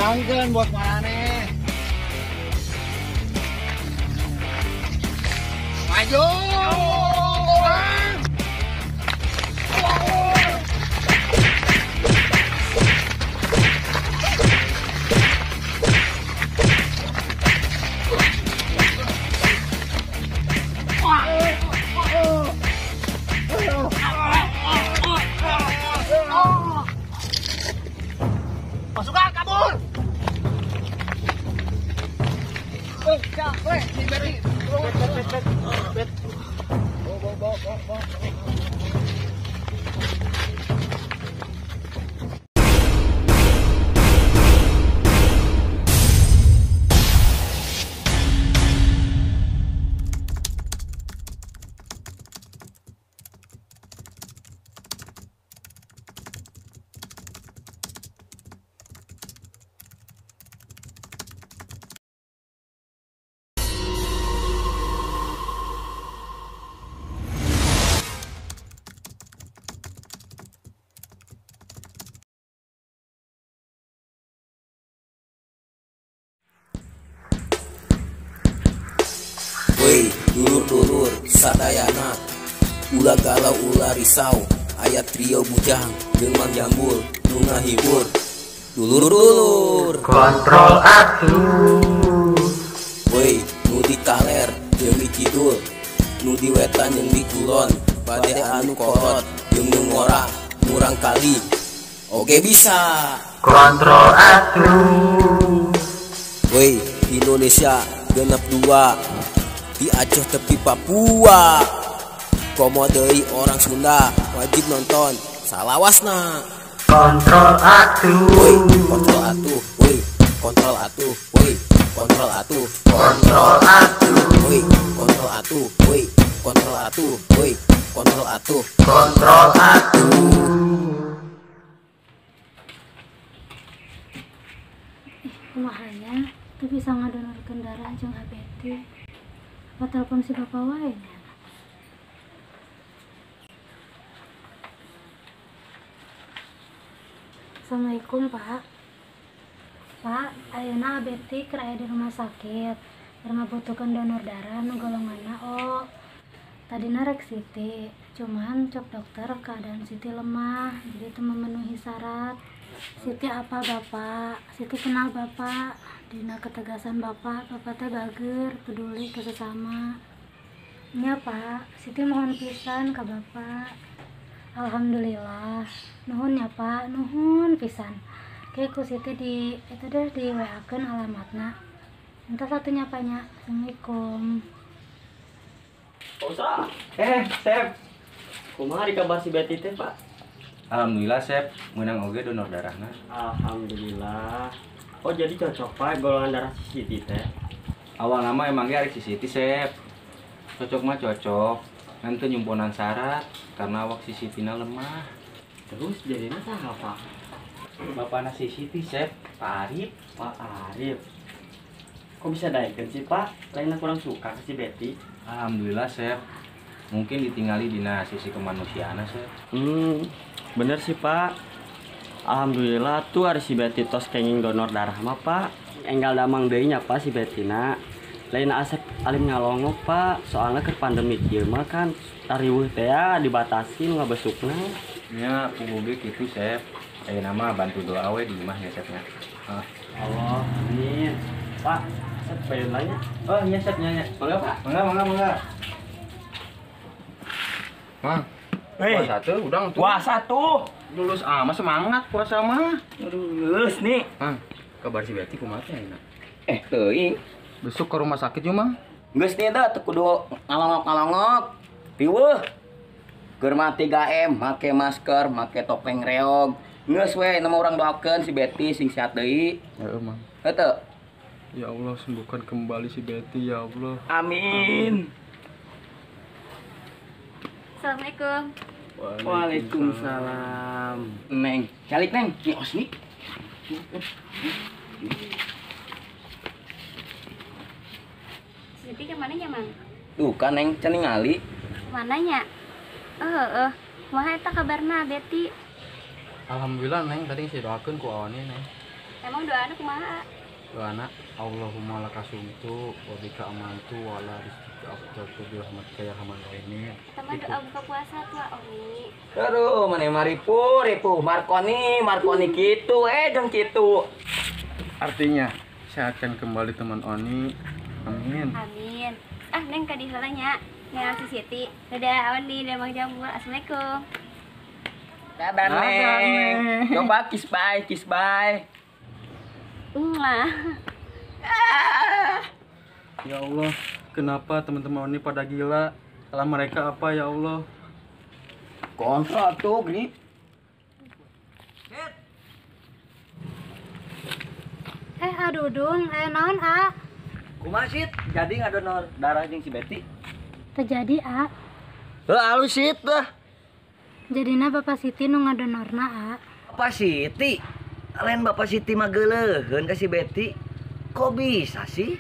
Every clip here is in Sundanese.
Hudangkeun bos maraneh. Maju. Pasukan kabur. Woi, dulur-dulur sadayana, ulah galau ulah risau, aya trio bujang jeung Mang Jambul nu ngahibur. Dulur-dulur kontrol atuh. Woi, nu di kaler jeung di kidul, nu di wetan jeung di kulon, bade anu kolot jeung nu ngora murang kali. Oke bisa. Kontrol atuh. Woi, Indonesia genep dua. Di Aceh tepi Papua, komo deui orang Sunda wajib nonton salawasna. Kontrol atuh. Woi, kontrol atuh. Woi, kontrol atuh. Woi, kontrol atuh. Kontrol atuh. Woi, kontrol atuh. Woi, kontrol atuh. Woi, kontrol atuh. Kontrol atuh. Kumaha nya teu bisa ngadonorkeun darah jeung ABT. Apa telepon si bapak wae nya? Assalamualaikum Pak. Pak, ayeuna ABT keur aya di rumah sakit. Keur ngabutuhkeun donor darah nu golonganna O. Tadina rek Siti, cuman cok dokter keadaan Siti lemah, jadi itu memenuhi syarat. Siti apa Bapak? Siti kenal Bapak. Dina ketegasan Bapak, Bapak teh bager, peduli ke sesama. Nya Pak, Siti mohon pisan ke Bapak. Alhamdulillah. Nuhun ya Pak, nuhun pisan. Oke, ku Siti di itu deh di WA-keun alamatna. Entah satunya Pak nya. Assalamualaikum. Pak Sep. Kumaha di kabar si Betty teh, Pak? Alhamdulillah, Sep, menang oge donor darahna. Alhamdulillah. Oh, jadi cocok Pak golongan darah si Siti teh. Awal nama emang ge arek si Siti, Sep. Cocok mah cocok. Nanti nyumponan syarat karena awak si Sitina lemah. Terus jadinya saha, Pak? Bapakna si Siti, Sep, Pak Arif. Pak Arif. Kok bisa daekeun sih, Pak? Lainnya kurang suka ke si Betty. Alhamdulillah, Sep. Mungkin ditinggali dina sisi kemanusiaan, Sep. Bener sih, Pak. Alhamdulillah tuh hari si Betty tos kenging donor darah mah, Pak. Enggal damang deui nya, Pak, si Betty na. Lain asep alim ngalongok, Pak. Soalnya keur pandemi kieu mah kan tariweuh teh ya dibatasi nu ngabesukna. Nya puguh ge kitu, Sep. Ayeuna mah bantu doa we di imah ya, Sep nya. Allah, amin. Pak, Sep bayar nya. Oh, nya Sep nya nya. Mangga, Pak. Mangga, mangga, mangga. Mang. Puasa tuh, udang tuh. Puasa tuh. Lulus ama semangat puasa mah. Lulus nih. Mang, kabar si Betty kumaha teh ayeuna? Teuing. Besok ke rumah sakit yuk, Mang. Geus nih teh teu kudu ngalongok-ngalongok. Riweuh. Keur mah 3M, make masker, make topeng reog. Geus we nama urang doakeun si Betty sing sehat deui. Heeh, Mang. Heuh teu? Ya Allah, sembuhkan kembali si Betty ya Allah. Amin. Assalamualaikum. Waalaikumsalam. Neng, calik Neng, nih Osni. Siti kemana nya, Mang? Tuh kan Neng, can ningali. Mananya? Kumaha eta kabarna Betty? Alhamdulillah Neng, tadi sih doakeun ku awani Neng. Emang doana kumaha? Doana Allahumma lakasumtu wa bika amantu wa ala rizqika afdaltu bi rahmatika ya arhamar rahimin. Eta mah doa buka puasa tuh Oni. Aduh, maneh mah ripuh, ripuh Markoni, Markoni kitu jeung kitu. Artinya sehatkan kembali teman Oni. Amin. Amin. Ah, Neng ka dieu heula nya. Neng si Siti. Dadah Oni, dadah Mang Jambul. Assalamualaikum. Dadah Neng. Coba kiss bye, kiss bye. Mwah. Ya Allah, kenapa teman-teman Oni pada gila? Salah mereka apa ya Allah? Kontrol tuh, Grip. Aduh Dung, naon a? Kumaha Sit? Jadi ngadonor darah jeung si Betty? Terjadi a. Heuh alus Sit lah. Jadina Bapak Siti nu ngadonorna a. Bapak Siti? Lain Bapak Siti mah geuleuheun ka si Betty. Kok bisa sih?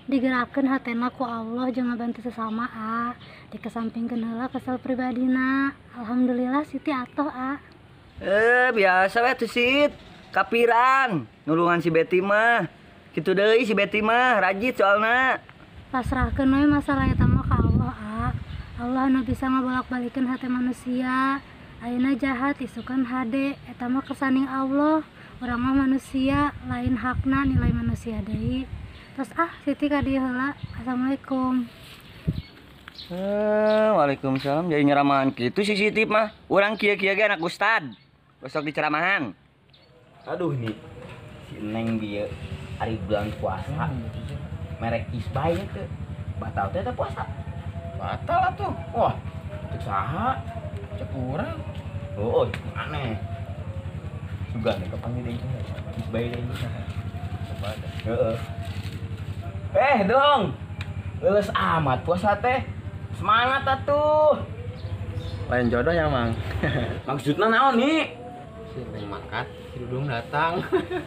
Digerakkeun hatena ku Allah jeung ngabantu sesama a. Dikesampingkeun heula kesel pribadina. Alhamdulillah Siti atoh a. Biasa we tuh Sit. Kapiran nulungan si Betty mah. Kitu deui si Betty mah rajit soalna. Pasrahkeun we masalah eta mah ka Allah a. Allah nu bisa ngabolak-balikeun hate manusia. Ayeuna jahat isukan hade eta mah kersaning Allah. Urang mah manusia lain hakna nilai manusia deui. Terus ah Siti ka dieu heula. Assalamualaikum. Waalaikumsalam. Jadi nyeramahan kitu si Siti mah. Urang kieu-kieu ge anak ustad. Besok diceramahan. Aduh nih, si Neng bieu ari bulan puasa merek isbay teh batal teh puasa. Batal atuh. Wah, cek saha? Cek urang. Oh, aneh. Sugan teh kapanggih deui isbay deui saha. Coba teh. Heeh. Dong. Leuleus amat puasa teh. Semangat atuh. Lain jodoh ya, Mang. Maksudna naon nih? Si Neng mangkat, si Dudung datang.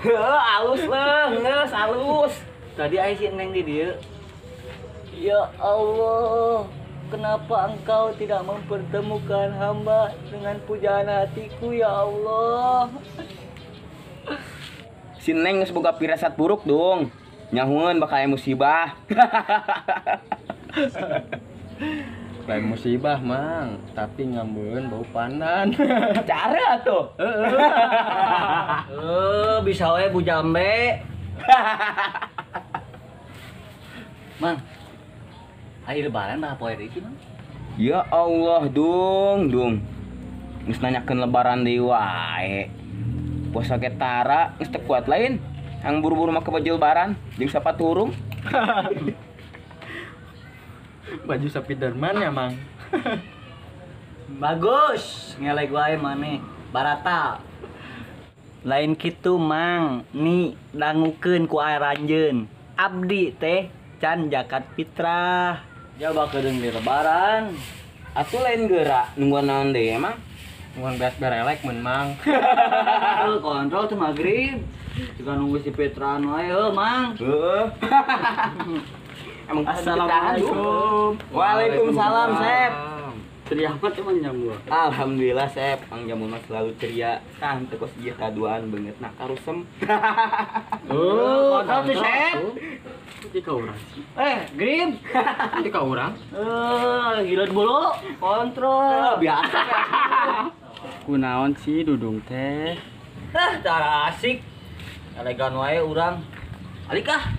Heuh, alus leuh, geus alus. Tadi aya si Neng di dieu. Ya Allah, kenapa Engkau tidak mempertemukan hamba dengan pujaan hatiku ya Allah? Si Neng geus boga pirasat buruk dong. Nyahueun bakal aya musibah. Lain musibah, Mang, tapi ngambeun bau pandan. Cara tuh. Bisa we Bu Jambe. Mang, hari lebaran mah poe deui sih, Mang? Ya Allah, Dung, Dung. Geus nanyakeun lebaran deui wae. Puasa ge tara, geus teu kuat lain. Hang buru-buru make baju lebaran jeung sapatu hurung. Baju Spiderman ya, Mang. Bagus, ngelek wae maneh. Barata. Lain kitu, Mang. Ni dangukeun ku aranjeun. Abdi teh can zakat fitrah. Jaba kedeung di lebaran. Atuh lain geura nungguan naon deui emang? Nungguan beas berelek mun, Mang. Kontrol tuh maghrib. Juga nunggu si Fitraan wae heuh, Mang. Heeh. Emang assalamualaikum. Waalaikumsalam, Sep. Ceria amat emang Jambul. Alhamdulillah, Sep. Mang Jambul mah selalu ceria. Tah teu kos ieu kaduaan beungeut na karusem. Oh, kontrol tuh, Sep. Di ka urang sih. Grip. Di ka urang. Gila bulu. Kontrol. Biasa. Kunaon sih Dudung teh? Ah, cara asik. Elegan wae urang. Alik ah.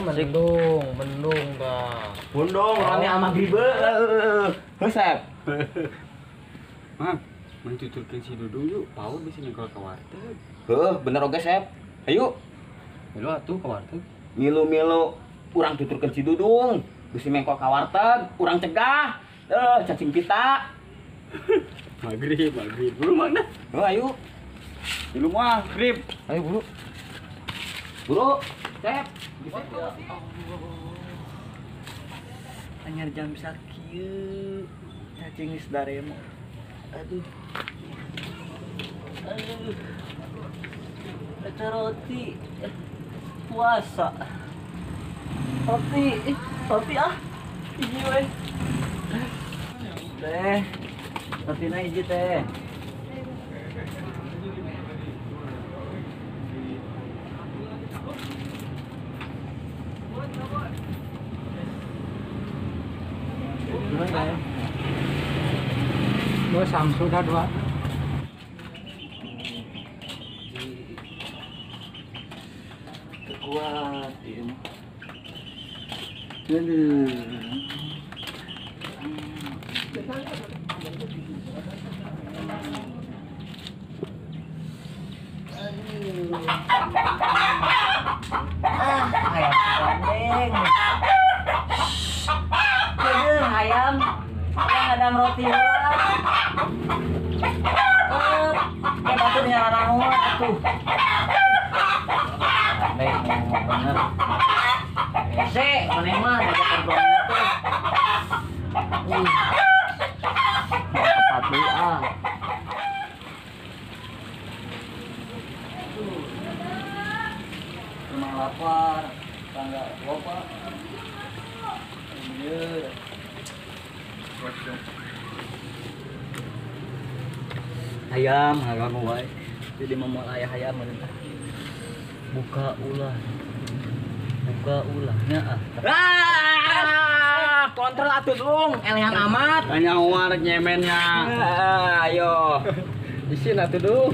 Mendung, mendung dah. Mendung, rame ama gribe. Heuh, Sep. Mang, mentuturkeun si Dudung yuk, pau bisa nengkol ka warteg. Heuh, bener oge, Sep. Ayo. Milu atuh ka warteg. Milu-milu urang tuturkeun si Dudung, bisi mengkol ka warteg, urang cegah. Cacing pita. Maghrib, maghrib. Buru mana? Heuh, ayo. Milu mah, grip. Ayo buru. Buru, Sep. Ya Allah. Anyar jam sakieu cacing geus daremo. Aduh. Aduh. Eta roti puasa. Roti, roti ah. Hiji we. Teh. Rotina hiji teh. Dua Samsu dah dua. Kuat ini. Aduh. Ah, ayam kambing. Aduh, ayam. Yang ada roti lah. Kayak batu nyala tuh. Kambing bener. Hese, maneh mah ada kompromi tuh. Tepat deui ah. Emang lapar, tangga loba. Iya. Ayam, hayam wae. Jadi mau ayah ayam bener. Buka ulah. Buka ulahnya ah. Ah, kontrol atuh dung, elehan amat. Tanya uang rek nyemennya. Ayo. Isin atuh dung.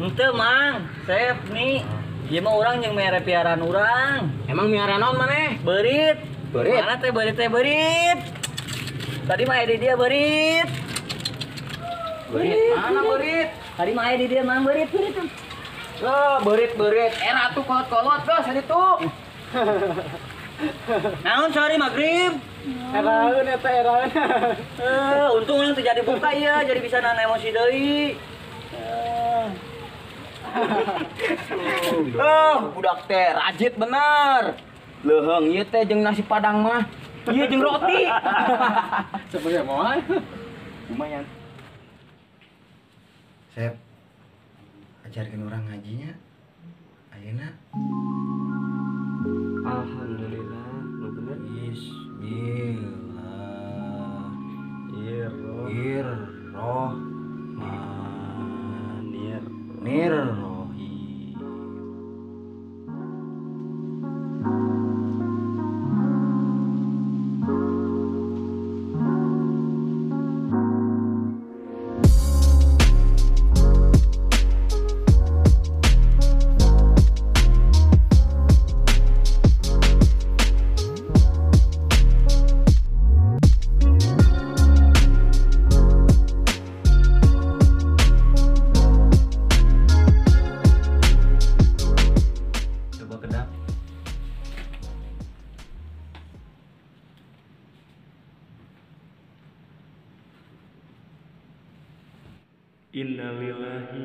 Henteu Mang, Sep nih. Ieu mah urang jeung mere piaraan urang. Emang miara naon maneh? Beurit. Beurit. Mana teh beurit teh beurit. Tadi mah aya di dia beurit. Beurit mana beurit? Tadi mah aya di dia mang beurit beurit. Oh, beurit beurit. Era atuh kolot-kolot geus ditu. Naon sorry maghrib. Eraeun eta eraeun. Untung urang teu jadi buka ieu, jadi bisa nahan emosi deui. Oh, budak teh rajit bener. Leuheung ieu teh jeung nasi padang mah. Ieu jeung roti. Sebenarnya moal. Lumayan. Sep, ajarkeun urang ngajinya. Ayeuna. Alhamdulillah, nu bener. Bismillah. Irrohmanirrohim. Innalillahi.